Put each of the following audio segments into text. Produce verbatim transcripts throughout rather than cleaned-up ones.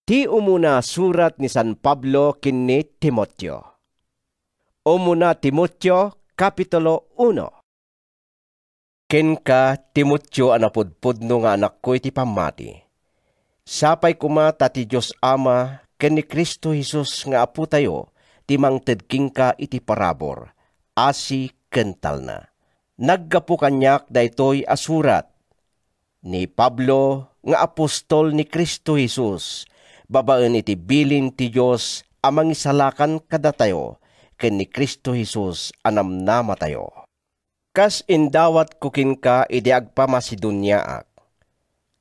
Ti umuna a surat ni San Pablo ken ni Timoteo. Umuna Timoteo, Kapitulo uno. Kenka, Timoteo a napudpudno nga anakko iti pammati. Sapay koma ta ti Dios Ama ken ni Cristo Jesus nga Apotayo ti mangted kenka iti parabur, asi ken talna. Naggapu kaniak daytoy a surat. Ni Pablo nga apostol ni Cristo Jesus, babaen iti bilin ti Dios a mangisalakan kadatayo ken ni Cristo Jesus a namnamatayo. Kas indawatko kenka idi agpaMacedoniaak,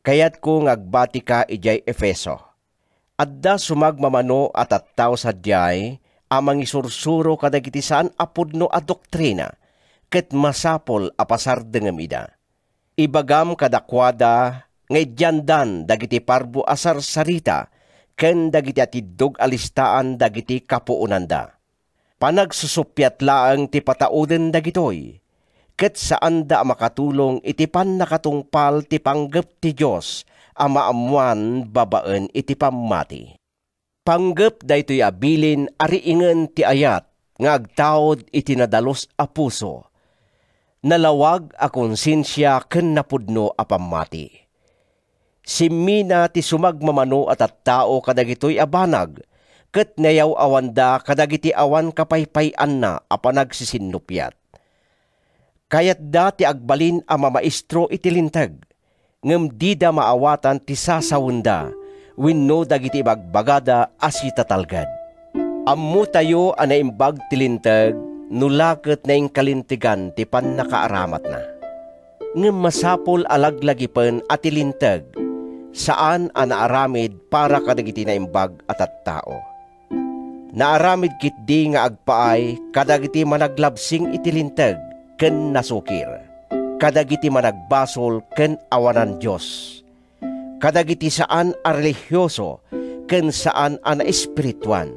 kayatko nga agbatika idiay Efeso. Adda sumagmamano a tattao sadiay a mangisursuro kadagiti saan a pudno a doktrina, ket masapul a pasardengem ida. Ibagam kadakuada nga iddiandan dagiti parbo a sarsarita ken dagiti atiddog a listaan dagiti kapuonanda. Panagsusuppiat laeng ti patauden dagitoy, ket saanda a makatulong iti pannakatungpal ti panggep ti Dios a maammoan babaen iti pammati. Panggep daytoy a bilin a riingen ti ayat nga agtaud iti nadalus a puso, nalawag a konsensia ken napudno a pammati. Simmina ti sumagmamano a tattao kadagitoy a banag, ket nayaw-awanda kadagiti awan kapaypay-anna a panagsisinnuppiat. Kayatda ti agbalin a mamaestro iti Linteg, ngem dida maawatan ti sasawenda wenno dagiti ibagbagada a sitatalged. Ammotayo a naimbag ti Linteg no la ket naingkalintegan ti pannakaaramatna. Ngem masapul a laglagipen a ti Linteg saan a naaramid para kadagiti naimbag a tattao. Naaramid ketdi nga agpaay kadagiti managlabsing iti Linteg ken nasukir, kadagiti managbasol ken awanan Dios, kadagiti saan a relihioso ken saan a naespirituan,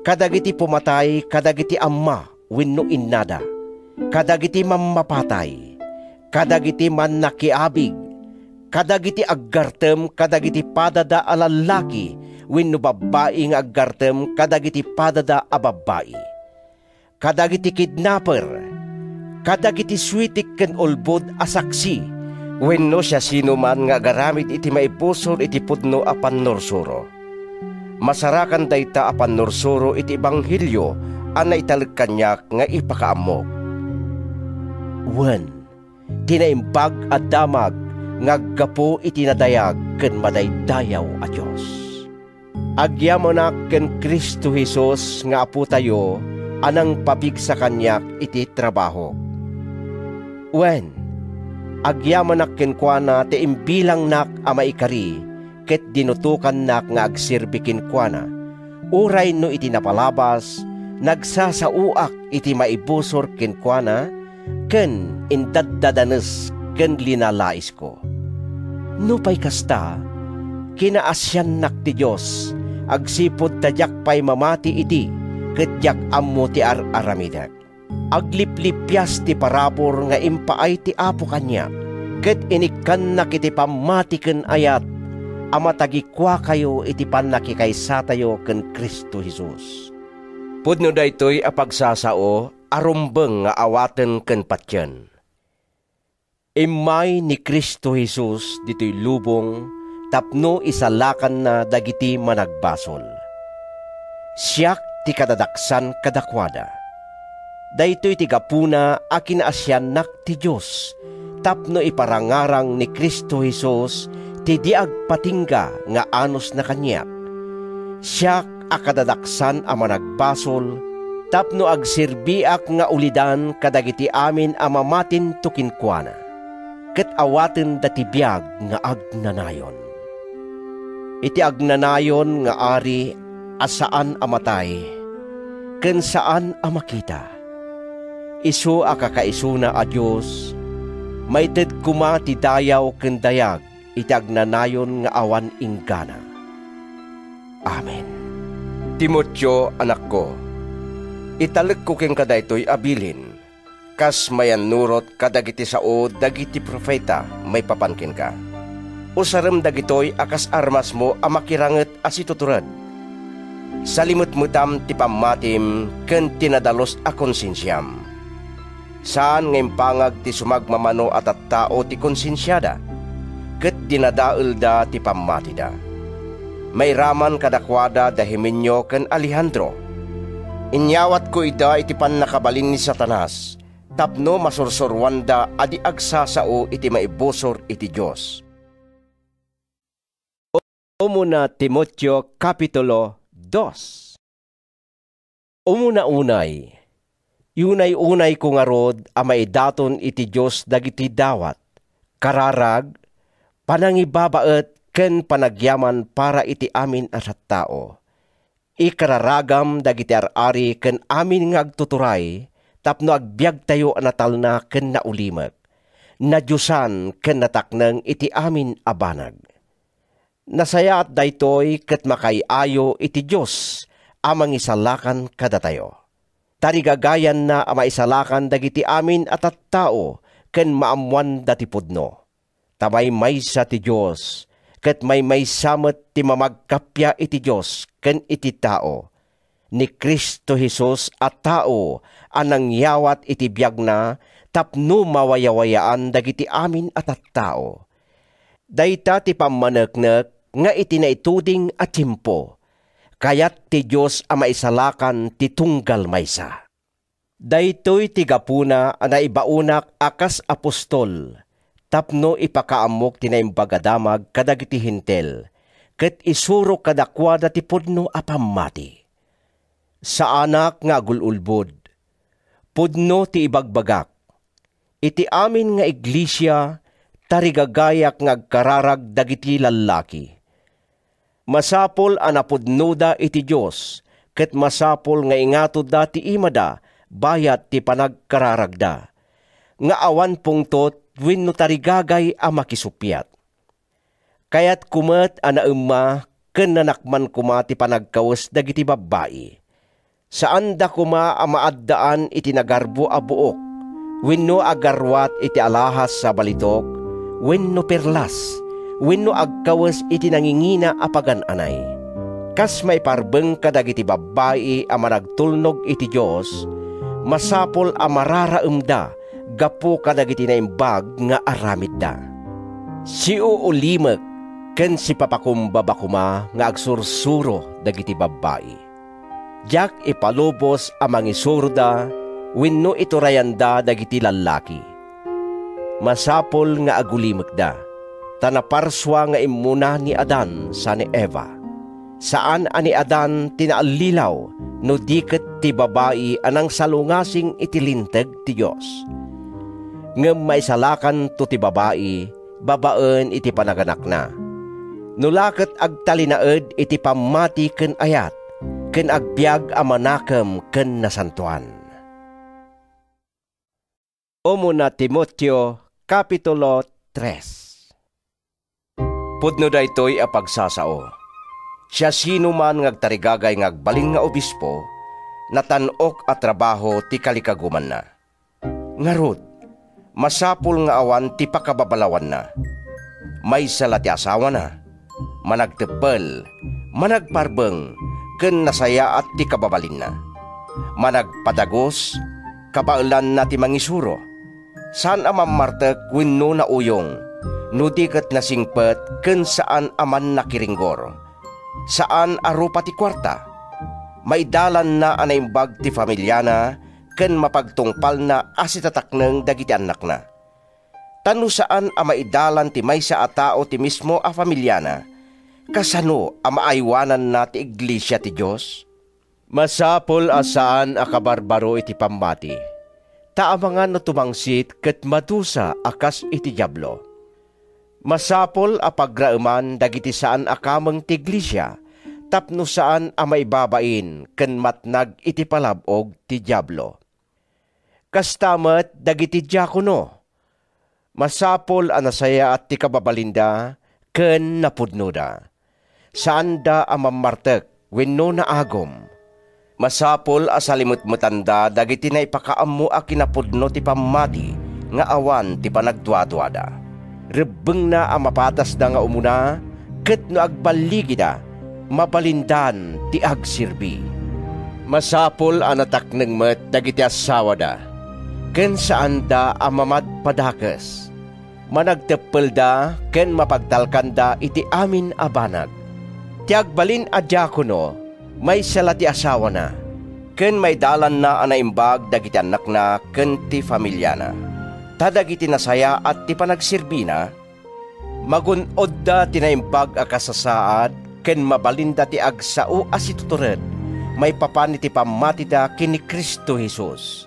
kadagiti pumatay kadagiti amma wenno innada, kadagiti mammapatay, kadagiti mannakiabig, kadagiti aggartem kadagiti padada a lallaki wenno babbai nga aggartem kadagiti padada a babbai, kadagiti kidnaper, kadagiti suitik ken ulbod a saksi, wenno siasinoman nga agaramid iti maibusor iti pudno a pannursuro. Masarakan dayta a pannursuro iti ebanghelio a naitalek kaniak nga ipakaammok. Wen, ti naimbag a damag nga aggapu iti nadayag ken madaydayaw a Dios. Agyamanak ken Cristo Jesus nga Apotayo a nangpapigsa kaniak iti trabahok. Wen, agyamanak kenkuana ti imbilangnak a maikari ket dinutokannak nga agserbi kenkuana, uray no iti napalabas, nagsasaoak iti maibusor kenkuana ken indaddadanes ken linalaisko. Nupay kasta, kinaasiannak ti Dios agsipud ta diak pay mamati idi ket diak ammo ti ar-aramidek. Agliplipias ti parabur nga impaay ti Apo kaniak, ket inikkannak iti pammati ken ayat a matagikuakayo iti pannakikaysatayo ken Cristo Jesus. Pudno daytoy a pagsasao a rumbeng nga awaten ken patien. Immay ni Cristo Jesus ditoy lubong tapno isalakanna dagiti managbasol. Siak ti kadadaksan kadakuada. Daytoy ti gapuna a kinaasiannak ti Dios tapno iparangarang ni Cristo Jesus ti di agpatingga nga anusna kaniak. Siak a kadadaksan a managbasol tapno agserbiak nga ulidan kadagiti amin a mamatinto kenkuana, ket awatenda ti biag nga agnanayon. Iti agnanayon nga ari a saan a matay ken saan a makita, isu a kakaisuna a Dios, maited koma ti dayaw ken dayag iti agnanayon nga awan inggana. Amen. Timoteo, anakko, italekko kenka daytoy a bilin, kas mayannurot kadagiti sao dagiti profeta maipapan kenka. usarem dagitoy a kas armasmo a makiranget a situtured. Salimetmetam ti pammatim ken ti nadalus a konsensiam. Saan nga impangag ti sumagmamano a tattao ti konsensiada, ket dinadaelda ti pammatida. Mairaman kadakuada da Himeneo ken Alejandro. Inyawatko ida iti pannakabalin ni Satanas tapno masursuroanda a di agsasao iti maibusor iti Dios. Umuna Timoteo, Kapitulo dos. Umuna unay, unay-unayko ngarud a maidaton iti Dios dagiti dawat, kararag, panangibabaet, ken panagyaman para iti amin a tattao. Ikararagam dagiti ar-ari ken amin nga agtuturay tapno agbiagtayo a natalna ken naulimek, nadiosan ken natakneng iti amin a banag. Nasayaat daytoy ket makaay-ayo iti Dios a mangisalakan kadatayo. Tarigagayanna a maisalakan dagiti amin a tattao ken maammoanda ti pudno. Ta maymaysa ti Dios, ket maymaysa met ti mamagkappia iti Dios ken iti tao. Ni Cristo Jesus a tao a nangyawat iti biagna tapno mawayawayaan dagiti amin a tattao. Dayta ti pammaneknek nga iti naituding a tiempo, kayat ti Dios a maisalakan ti tunggal maysa. Daytoy ti gapuna a naibaonak a kas apostol tapno ipakaammok ti Naimbag a Damag kadagiti Hentil ket isurok kadakuada ti pudno a pammati. Saanak nga agul-ulbod. Pudno ti ibagbagak. Iti amin nga iglesia, tarigagayak nga agkararag dagiti lallaki. Masapul a napudnoda iti Dios, ket masapul nga ingatodda ti imada bayat ti panagkararagda, nga awan pungtot wenno tarigagay a makisuppiat. Kayatko met a naemma ken nanakman koma ti panagkawes dagiti babbai. Saanda koma a maaddaan iti nagarbo a buok, wenno agarruat iti alahas a balitok, wenno perlas, wenno agkawes iti nangingina a pagan-anay. Kas maiparbeng kadagiti babbai a managtulnog iti Dios, masapul a mararaemda gapu kadagiti naimbag nga aramidda. Siuulimek ken sipapakumbaba koma nga agsursuro dagiti babbai. Diak ipalubos a mangisuroda wenno iturayanda dagiti lallaki. Masapul nga agulimekda, ta naparsua nga immuna ni Adan sa ni Eva. Saan a ni Adan ti naallilaw, no di ket ti babai a nangsalungasing iti Linteg ti Dios. Ngem maisalakanto ti babai babaen iti panaganakna, no la ket agtalinaed iti pammati ken ayat, ken agbiag a manakem ken nasantoan. Umuna Timoteo, Kapitulo tres. Pudno daytoy a pagsasao. Siasinoman nga agtarigagay nga agbalin nga obispo, natan-ok a trabaho ti kalikagumanna. Ngarud, masapul nga awan ti pakababalawanna. Maysa la ti asawana, managteppel, managparbeng, ken nasayaat ti kababalinna. Managpadagus, kabaelanna ti mangisuro. Saan a mammartek wenno nauyong, no di ket nasingpet ken saan a mannakiringgor. Saan a rupa ti kuarta. Maidalanna a naimbag ti familiana ken mapagtungpalna a sitatakneng dagiti annakna. Ta no saan a maidalan ti maysa a tao ti mismo a familiana, kasano a maaywananna ti iglesia ti Dios? Masapul a saan a kabarbaro iti pammati, ta amangan no tumangsit ket madusa a kas iti Diablo. Masapul a pagraeman dagiti saan a kameng ti iglesia tapno saan a maibabain ken matnag iti palab-og ti Diablo. Kasta met dagiti diakono. Masapul a nasayaat ti kababalinda ken napudnoda. Saanda a mammartek wenno naagum. Masapul a salimetmetanda dagiti naipakaammo a kinapudno ti pammati nga awan ti panagduaduada. Rebbengna a mapatasda nga umuna, ket no agballigida, mabalindan ti agserbi. Masapul a natakneng met dagiti assawada, ken saanda a mamadpadakes. Managteppelda ken mapagtalkanda iti amin a banag. Ti agbalin a diakono, maysa la ti asawana, ken maidalanna a naimbag dagiti annakna ken ti familiana. Ta dagiti nasayaat ti panagserbina, magun-odda ti naimbag a kasasaad ken mabalinda ti agsao a situtured maipapan iti pammatida ken ni Cristo Jesus.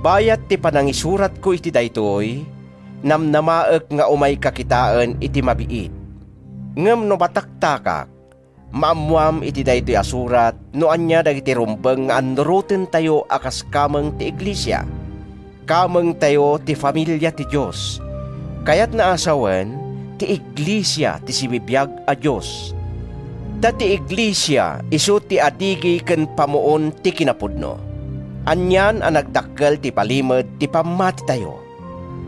Bayat ti panangisuratko iti daytoy, namnamaek nga umayka kitaen iti mabiit. Ngem no mataktakak, maammoam iti daytoy a surat no ania dagiti rumbeng nga annurotentayo a kas kameng ti iglesia. Kamengtayo ti familia ti Dios. Kayatna a sawen, ti iglesia ti sibibiag a Dios. Ta ti iglesia isu ti adigi ken pamuon ti kinapudno. Anian a nagdakkel ti palimed ti pammatitayo.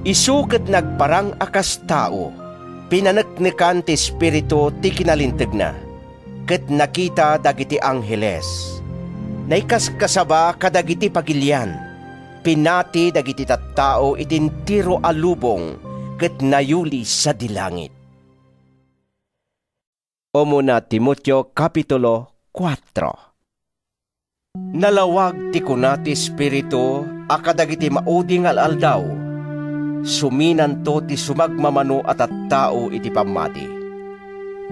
Isu ket nagparang a kas tao, pinaneknekan ti Espiritu ti kinalintegna, ket nakita dagiti angheles. Naikaskasaba kadagiti pagilian, pinati dagiti tattao iti entero a lubong, ket nayuli sadi langit. Umuna Timoteo, Kapitulo kuatro. Nalawag ti kuna ti Espiritu a kadagiti maudi nga al-aldaw, suminanto ti sumagmamano a tattao iti pammati.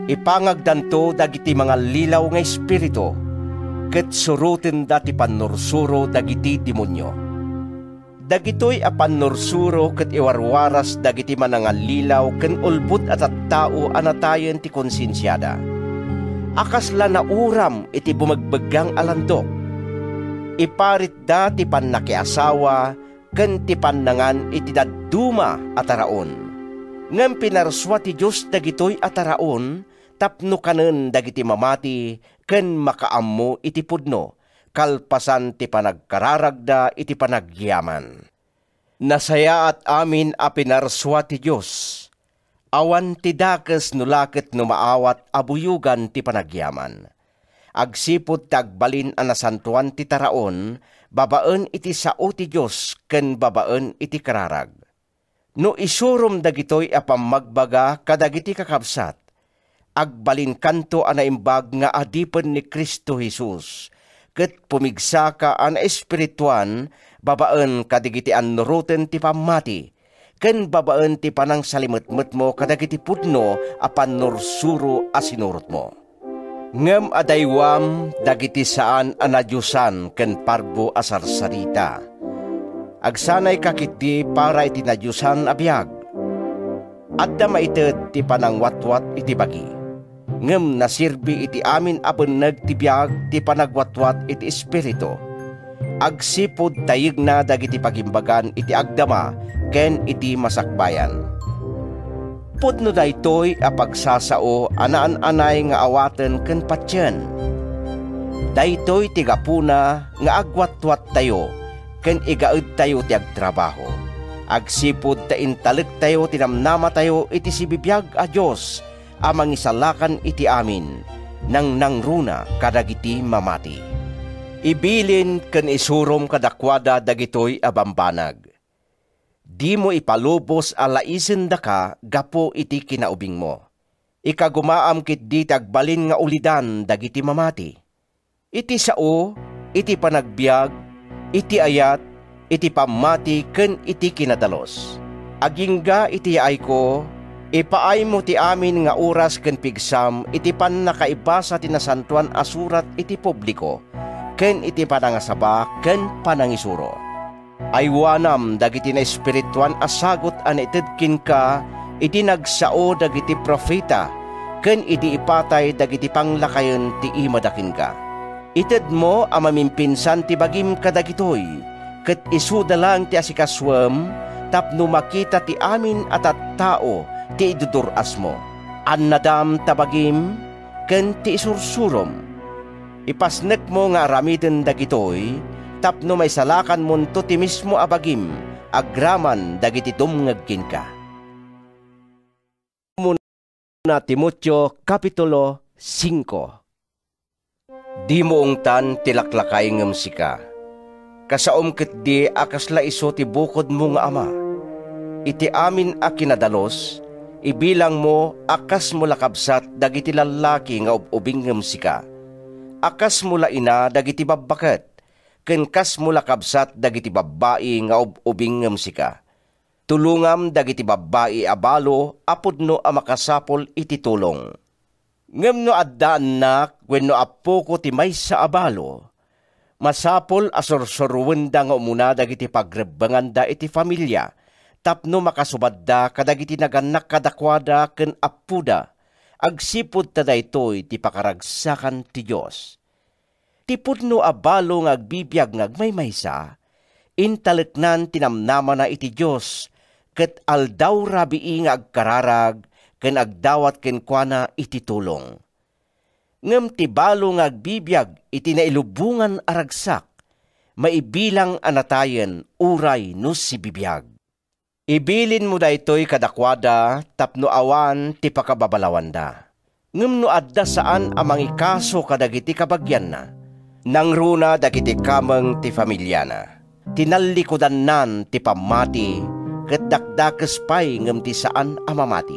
Ipangagdanto dagiti mangallilaw nga espiritu, ket surotenda ti pannursuro dagiti demonio. Dagitoy a pannursuro ket iwarwaras dagiti manangallilaw ken ulbod a tattao a natayen ti konsensiada. A kasla nauram iti bumegbeggang a landok. Iparitda ti pannakiasawa ken ti pannangan iti dadduma a taraon. Ngem pinarsua ti Dios dagitoy a taraon tapno kanen dagiti mamati ken makaammo iti pudno, kalpasan ti panagkararagda iti panagyaman. Nasayaat amin a pinarsua ti Dios. Awan ti dakes no la ket no maawat a buyogan ti panagyaman. Agsipud ta agbalin a nasantoan ti taraon babaen iti sao ti Dios ken babaen iti kararag. No isurom dagitoy a pammagbaga kadagiti kakabsat, agbalinkanto a naimbag nga adipen ni Cristo Jesus, ket pumigsaka a naespirituan babaen kadagiti annuroten ti pammati, ken babaen ti panangsalimetmetmo kadagiti pudno a pannursuro a sinurotmo. Ngem adaywam dagiti saan a nadiosan ken parbo a sarsarita. Agsanayka ketdi para iti nadiosan a biag. Adda maited ti panangwatwat iti bagi, ngem naserbi iti amin a benneg ti biag ti panagwatwat iti Espiritu, agsipud tayegna dagiti pagimbagan iti agdama ken iti masakbayan. Pudno daytoy a pagsasao a naan-anay nga awaten ken patien. Daytoy ti gapuna nga agwatwattayo ken igaedtayo ti agtrabaho, agsipud ta intalektayo ti namnamatayo iti sibibiag a Dios a mangisalakan iti amin, nangnangruna kadagiti mamati. Ibilin ken isurom kadakuada dagitoy a bambanag. Dimo ipalubos a laisendaka gapu iti kinaubingmo. Ikagumaam ketdi ti agbalin nga ulidan dagiti mamati. Iti sao, iti panagbiag, iti ayat, iti pammati ken iti kinadalus. Agingga iti yaayko, ipaaymo ti amin nga oras ken pigsam iti pannakaibasa ti Nasantoan a Surat iti publiko, ken iti panangasaba ken panangisuro. Aywanam dagiti naespirituan a sagut a naited kenka idi nagsao dagiti profeta ken idi ipatay dagiti panglakayen ti imada kenka. Itedmo a mamimpinsan ti bagim kadagitoy, ket isuda laeng ti asikasuem tapno makita ti amin a tattao ti idudur-asmo. Annadam ta bagim ken ti isursurom. Ipasnekmo nga aramiden dagitoy tapno maisalakanmonto ti mismo a bagim agraman dagiti dumngeg kenka. Na Timoteo, Kapitulo singko. Dimo ungtan ti laklakay ngem sika. Kasaom ketdi a kasla isu ti bukodmo nga ama. Iti amin a kinadalus, ibilangmo a kasmo la kabsat dagiti lallaki nga ub-ubing ngem sika, a kasmo la ina dagiti babbaket, ken kasmo la kabsat dagiti babbai nga ub-ubing ngem sika. Tulongam dagiti babbai a balo a pudno a makasapul iti tulong. Ngem no adda annak wenno appoko ti maysa a balo, masapul a sursuruenda nga umuna dagiti pagrebbenganda iti familia tapno makasubadda kadagiti nagannak kadakuada ken appoda, agsipud ta daytoy ti pakaragsakan ti Dios. Ti pudno a balo nga agbibiag nga agmaymaysa, intaleknan ti namnamana iti Dios, ket aldaw rabii nga agkararag ken agdawat kenkuana iti tulong. Ngem ti balo nga agbibiag iti nailubongan a ragsak, maibilang a natayen uray no sibibiag. Ibilinmo daytoy kadakuada tapno awan ti pakababalawanda. Ngem no adda saan a mangikaso kadagiti kabagianna, nangruna dagiti kameng ti familiana. Tinallikudannan ti pammati ket dakdakes pay ngem ti saan a mamati.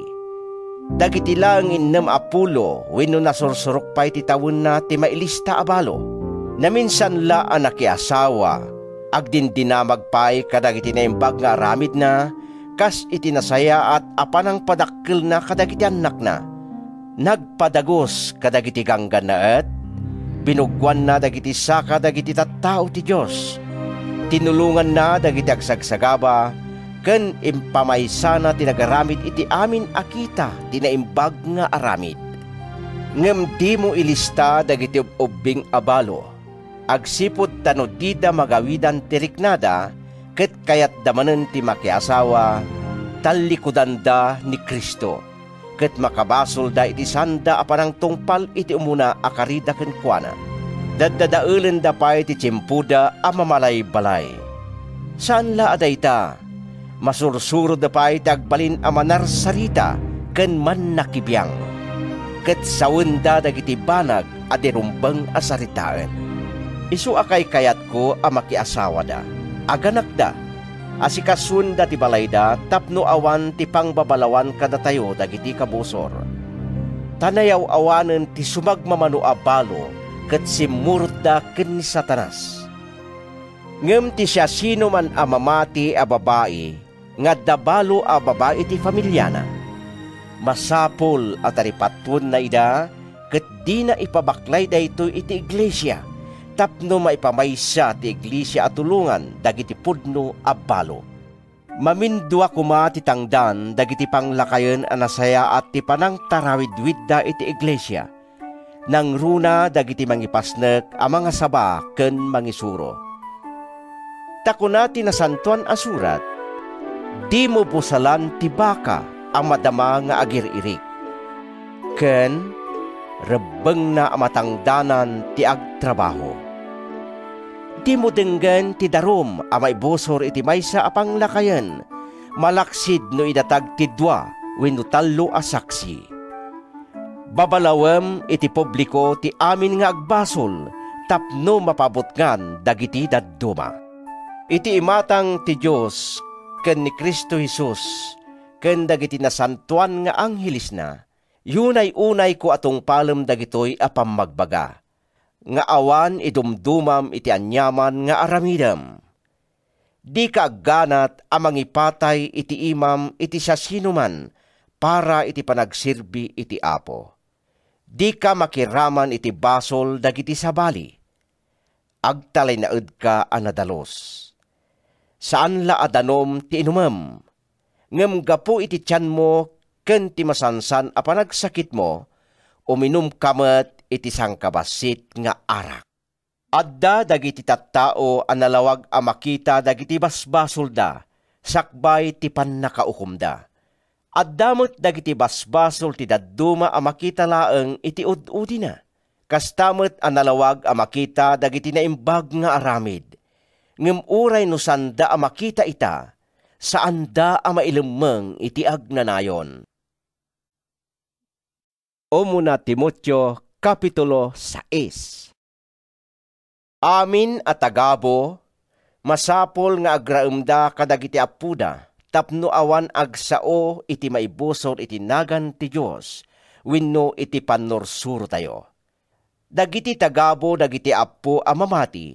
Dagiti laeng innem a pulo wenno nasursurok pay ti tawenna ti mailista a balo. Naminsan la a nakiasawa, agdindinamag pay kadagiti naimbag nga aramidna, kas iti nasayaat a panangpadakkelna kadagiti annakna. Nagpadagus kadagiti ganggannaet, binuggoanna dagiti saka dagiti tattao ti Dios. Tinulonganna dagiti agsagsagaba, ken impamaysana ti nagaramid iti amin a kita ti naimbag nga aramid. Ngem dimo ilista dagiti ub-ubbing a balo, agsipud ta no dida magawidan ti riknada ket kayatda manen ti makiasawa, tallikudanda ni Cristo, ket makabasolda iti saanda a panangtungpal iti umuna a karida kenkuana. Daddadaelenda pay ti tiempoda a mamalay-balay. Saan la a dayta, masursuroda pay ti agbalin a manarsarita ken mannakibiang, ket sawenda dagiti banag a di rumbeng a saritaen. Isu a kaykayatko a makiasawada, aganakda, asikasuenda ti balayda tapno awan ti pangbabalawan kadatayo dagiti kabusor. Ta nayaw-awanen ti sumagmamano a balo ket simmurotda ken ni Satanas. Ngem ti siasinoman a mamati a babai nga adda balo a babai iti familiana, masapul a taripatuenna ida ket dina ipabaklay daytoy iti iglesia tapno maipamaysa ti iglesia a tulongan dagiti pudno a balo. Mamindua koma ti tangdan dagiti panglakayen a nasayaat ti panangtarawidwidda iti iglesia. Nangruna dagiti mangipasnek a mangasaba ken mangisuro. Ta kuna ti Nasantoan a Surat, "Dimo busalan ti baka a madama nga agir-irik," ken "Rebbengna a matangdanan ti agtrabaho." Dimo denggen ti darum a maibusor iti maysa a panglakayen, malaksid no idatag ti dua wenno tallo a saksi. Babalawem iti publiko ti amin nga agbasol tapno mapabutngan dagiti dadduma. Iti imatang ti Dios ken ni Cristo Jesus ken dagiti nasantoan nga anghelesna, yunay-unayko a tungpalem dagitoy a pammagbaga, nga awan idumdumam iti aniaman nga aramidem. Dika agganat a mangipatay iti imam iti siasinoman para iti panagserbi iti Apo. Dika makiraman iti basol dagiti sabali. Agtalinaedka a nadalus. Saan la a danum ti inumem, ngem gapu iti tianmo ken ti masansan a panagsakitmo, uminumka met iti sangkabassit nga arak. Adda dagiti tattao a nalawag a makita dagiti basbasolda sakbay ti pannakaukomda. Adda met dagiti basbasol ti dadduma a makita laeng iti ud-udina. Kasta met a nalawag a makita dagiti naimbag nga aramid. Ngem uray no sanda a makita ita, saanda a mailemmeng iti agnanayon. Umuna Timoteo, Kapitulo sais. Amin a tagabu, masapul nga agraemda kadagiti appoda tapno awan agsao iti maibusor iti nagan ti Dios wenno iti pannursurotayo. Dagiti tagabu dagiti appo a mamati,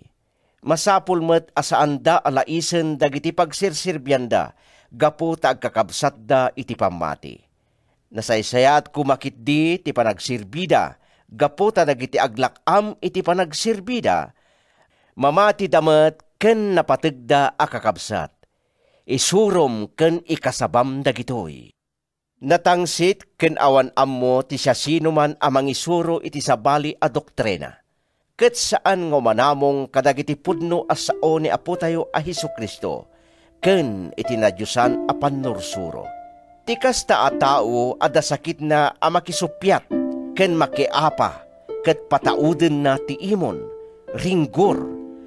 masapul met a saanda a laisen dagiti pagserserbianda gapu ta agkakabsatda iti pammati. Nasaysayaat koma ketdi ti panagserbida gapu ta dagiti aglak-am iti panagserbida, mamatida met ken napategda a kakabsat. Isurom ken ikasabam dagitoy. Natangsit ken awan ammo ti siasinoman a mangisuro iti sabali a doktrina, ket saan nga umanamong kadagiti pudno a sao ni Apotayo a Jesu-Cristo ken iti nadiosan a pannursuro. Ti kasta a tao adda sakitna a makisuppiat ken makiapa ket pataudenna ti imon, ringgor,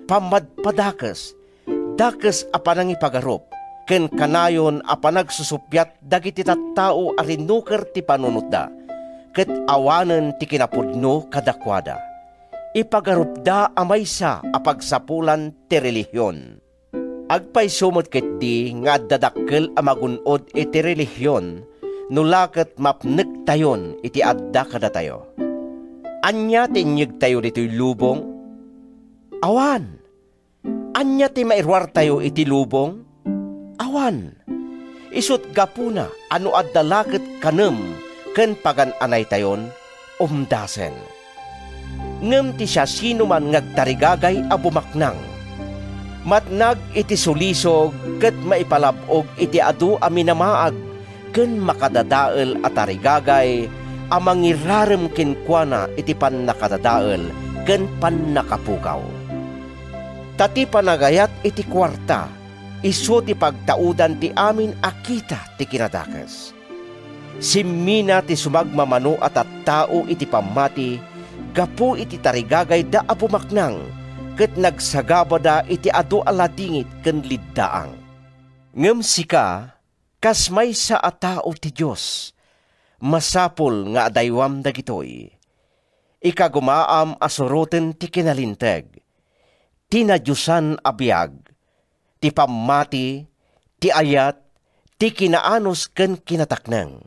pammadpadakes, dakes a panangipagarup, ken kanayon a panagsusuppiat dagiti tattao a rinuker ti panunotda, ket awanen ti kinapudno kadakuada. Ipagarupda a maysa a pagsapulan ti relihion. Agpayso met ketdi nga adda dakkel a magun-od iti relihion no la ket mapnektayon iti adda kadatayo. Ania ti inyegtayo ditoy lubong? Awan! Ania ti mairuartayo iti lubong? Awan. Isut' gapuna a no adda la ket kanem ken pagan-anaytayon, umdasen. Ngem ti siasinoman nga agtarigagay a bumaknang, matnag iti sulisog ket maipalab-og iti adu a minamaag ken makadadael a tarigagay a mangirarem kenkuana iti pannakadadael ken pannakapukaw. Ta ti panagayat iti kuarta, isu ti pagtaudan ti amin a kita ti kinadakes. Simmina ti sumagmamano a tattao iti pammati gapu iti tarigagayda a bumaknang, ket nagsagabada iti adu a ladingit ken liddaang. Ngem sika, kas maysa a tao ti Dios, masapul nga adaywam dagitoy. Ikagumaam a suroten ti kinalinteg, ti nadiosan a biag, ti pammati, ti ayat, ti kinaanus ken kinatakneng.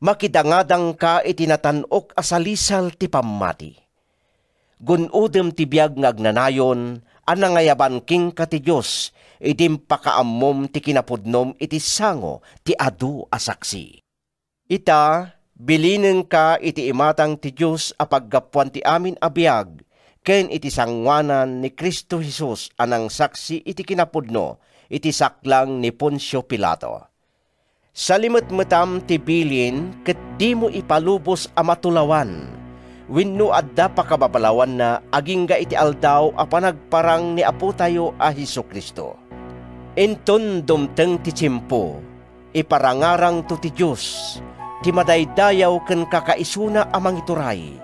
Makidangadangka iti natan-ok a salisal ti pammati. Gun-odem ti biag nga agnanayon a nangayaban kenka ti Dios idi impakaammom ti kinapudnom iti sango ti adu a saksi. Ita, bilinenka iti imatang ti Dios a paggapuan ti amin a biag ken iti sangoanan ni Cristo Jesus a nangsaksi iti kinapudno iti saklang ni Poncio Pilato. Salimetmetam ti bilin ket dimo ipalubos a matulawan wenno adda pakababalawanna agingga iti aldaw a panagparang ni Apotayo a Jesu-Cristo. Inton dumteng ti tiempo, iparangarangto ti Dios, ti madaydayaw ken kakaisuna a mangituray,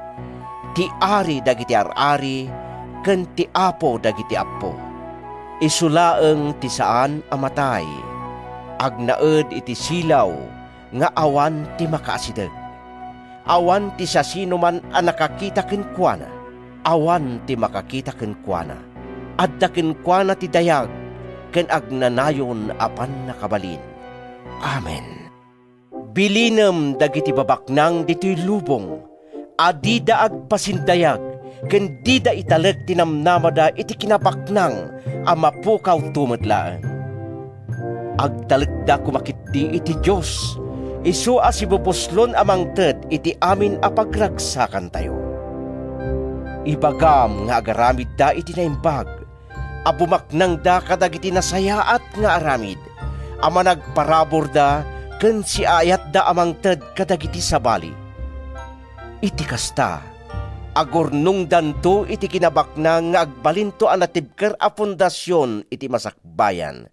ti Ari dagiti ar-ari ken ti Apo dagiti appo. Isu laeng ti saan a matay, agnaed iti silaw nga awan ti makaasideg. Awan ti siasinoman a nakakita kenkuana. Awan ti makakita kenkuana. Adda kenkuana ti dayag ken agnanayon a pannakabalin. Amen. Bilinem dagiti babaknang ditoy lubong a dida agpasindayag ken dida italek ti namnamada iti kinabaknang a mapukawto met laeng. Agtalekda koma ketdi iti Dios, isu a sibubuslon a mangted iti amin a pagragsakantayo. Ibagam nga agaramidda iti naimbag, a bumaknangda kadagiti nasayaat nga aramid, a managparaburda ken siaayatda a mangted kadagiti sabali. Iti kasta, agurnongdanto iti kinabaknang nga agbalinto a natibker a pundasion iti masakbayan,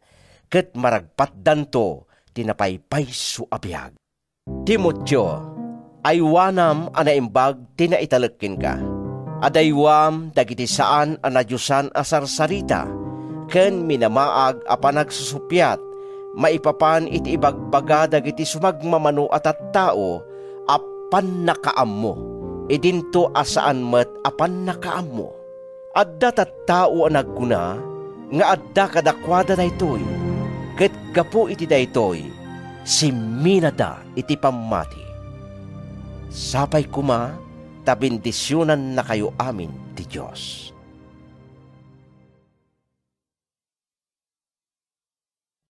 ket maragpatdanto ti napaypayso a biag. Timoteo, aywanam a naimbag ti naitalek kenka. Adaywam dagiti saan a nadiosan a sarsarita ken minamaag a panagsusuppiat maipapan iti ibagbaga dagiti sumagmamano a tattao a pannakaammo, idinto a saan met a pannakaammo. Adda tattao a nagkuna nga adda kadakuada daytoy, ket gapu iti daytoy, simminada iti pammati. Sapay koma ta bendisionannakayo amin ti Dios.